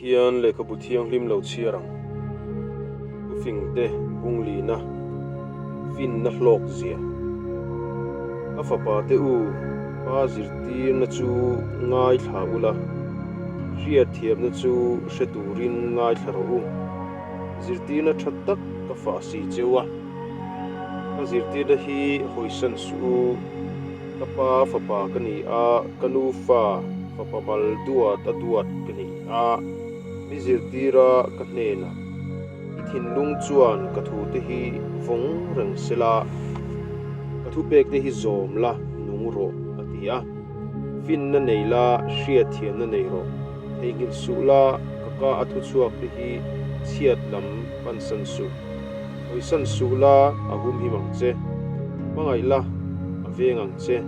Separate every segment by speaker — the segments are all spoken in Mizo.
Speaker 1: Tihian lehkhabu thianghlim lo chhiar ang. Thufingte bunglina finna hlawk zia. Ka fapa te u, pa zirtirna chu ngaithla ula, hriatthiamna chu hre turin ngaithla rawh u. Zirtirna tha tak ka fah si cheu a, ka zirtirna hi hawisan suh u. Ka pa fapa ka ni a, ka nu fa fapa mal duat a duat ka ni a, mi zirtira ka hnenah i thinlung chuan ka thute hi vawng reng se la, ka thupekte hi zawm la nung rawh a ti a. Finna nei la, hriatthiamna nei rawh, theihnghilh suh la, ka ka a thuchhuak te hi chhiat lam pansan suh. Hawisan suh la, a humhim ang che. Hmangaih la, a veng ang che.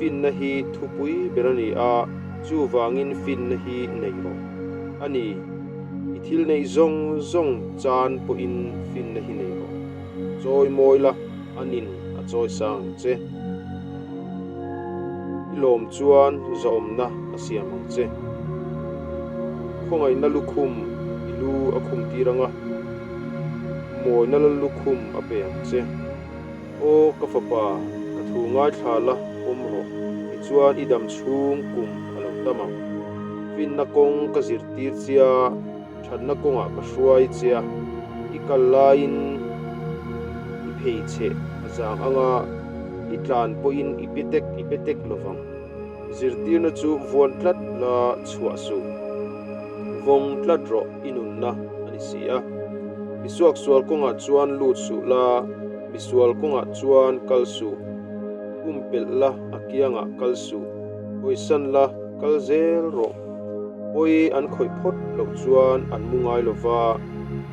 Speaker 1: Finna hi thupui ber a ni a, chuvangin finna hi nei rawh. A ni, i thil neih zawng zawng chan pawhin finna hi nei rawh. Chawi mawi la, a nin a chawi sang ang che. I lawm chuan zahawmna a siam ang che. Khawngaihna lukhum i lu a khum tir ang a. Mawina lal lukhum a pe ang che. Aw ka fapa, ka thu ngaithla la awm rawh, tichuan i dam chhung kum a lo tam ang. Finna kawng ka zirtir che a, thatna kawngah ka hruai che a, i kal laiin i phei chhe a zang anga i tlan pawhin i pe tek i pe tek lovang. Zirtirna chu vuan tlat la chhuah suh. Vawng tlat rawh i nunna a ni si a. Misuaksual kawngah chuan lut suh la, misual kawngah chuan kal suh. Pumpelh la a kiangah kal suh. Hawisan la kal zel rawh. Pawi an khawih phawt loh chuan an mu ngai lo va,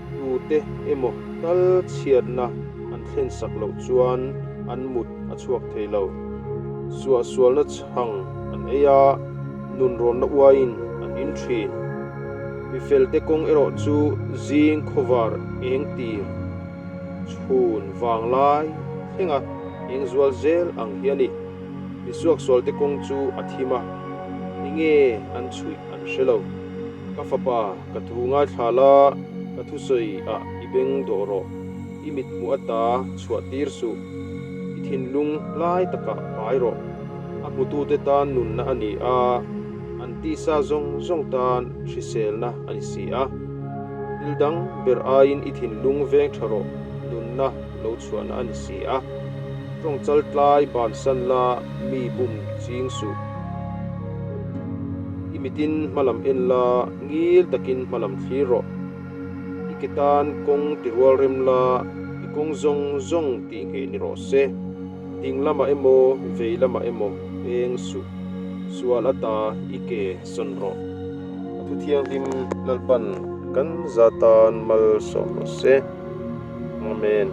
Speaker 1: tute emaw tal chhiatna an thlen sak loh chuan an mut a chhuak thei lo. Suahsualna chhang an ei a, nunrawnna uaiin an in thin. Mifelte kawng erawh chu zing khawvar eng tir chhun vang lai thlenga eng zual zel ang hi a ni. Misuaksualte kawng chu a thim a, enge an chhuih an hre lo. Ka fapa, ka thu ngaithla la, ka thusawi ah i beng dawh rawh, i mithmuh ata chhuah tir suh, i thinlung lai takah pai rawh. A hmutute tan nunna a ni a, an tisa zawng zawng tan hriselna a ni si a. Thil dang ber aiin i thinlung veng tha rawh, nunna lo chhuahna a ni si a. Tawngchal tlai bansan la mi bum ching suh. I mitin hmalam en la, ngil takin hmalam thlir rawh. I ke tan kawng ti rual rem la, i kawng zawng zawng tih ngheh ni rawh se. Ding lamah emaw, vei lamah emaw peng suh. Sual ata i ke sawn rawh. A thu thianghlim Lalpan kan za tan malsawm rawh se. Amen.